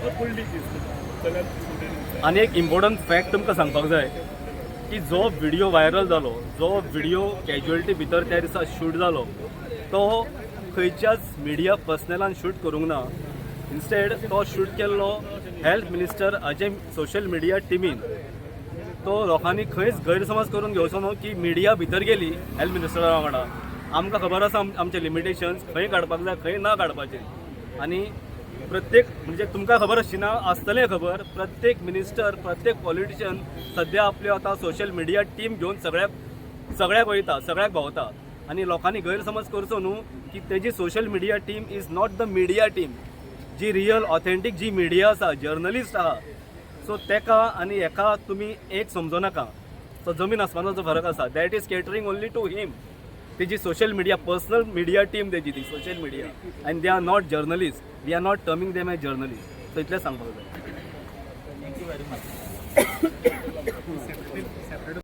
पडली ती सगळ्यात फुडें. आनी एक इम्पॉर्टंट फॅक्ट तुमकां सांगपाक जाय की जो व्हिडिओ व्हायरल जालो, जो व्हिडिओ कॅज्युअलिटी भितर त्या दिसा शूट जालो, तो खंयच्याच मिडिया पर्सनलान शूट करूंक ना. इन्स्टेड तो शूट केल्लो हेल्थ मिनिस्टर हाजे सोशल मिडिया टिमीन. तो लोकांनी खंयच गैरसमज करून घेवचो न्हू की मिडिया भितर गेली हेल्थ मिनिस्टरा वांगडा. आमकां खबर आसा आमचे लिमिटेशन्स, खंय काडपाक जाय, खंय ना काडपाचें. आनी प्रत्येक, म्हणजे तुमकां खबर आसची ना, आसतलें खबर, प्रत्येक मिनिस्टर, प्रत्येक पॉलिटिशियन सद्या आपल्यो आतां सोशल मिडिया टीम घेवन सगळ्याक सगळ्याक वयता, सगळ्याक भोंवता. आनी लोकांनी गैरसमज करचो न्हू की तेजी social media team is not the media team. Ji real authentic जी मिडिया आसा, जर्नलिस्ट आहा, सो तेका आनी हेका तुमी एक समजो नाका. सो जमीन आसमानाचो फरक आसा. That is catering only to him. तेजी social media, personal media team तेजी ती social media, and they are not journalist. We are not terming them as journalist. So इतलें सांगपाक जाय.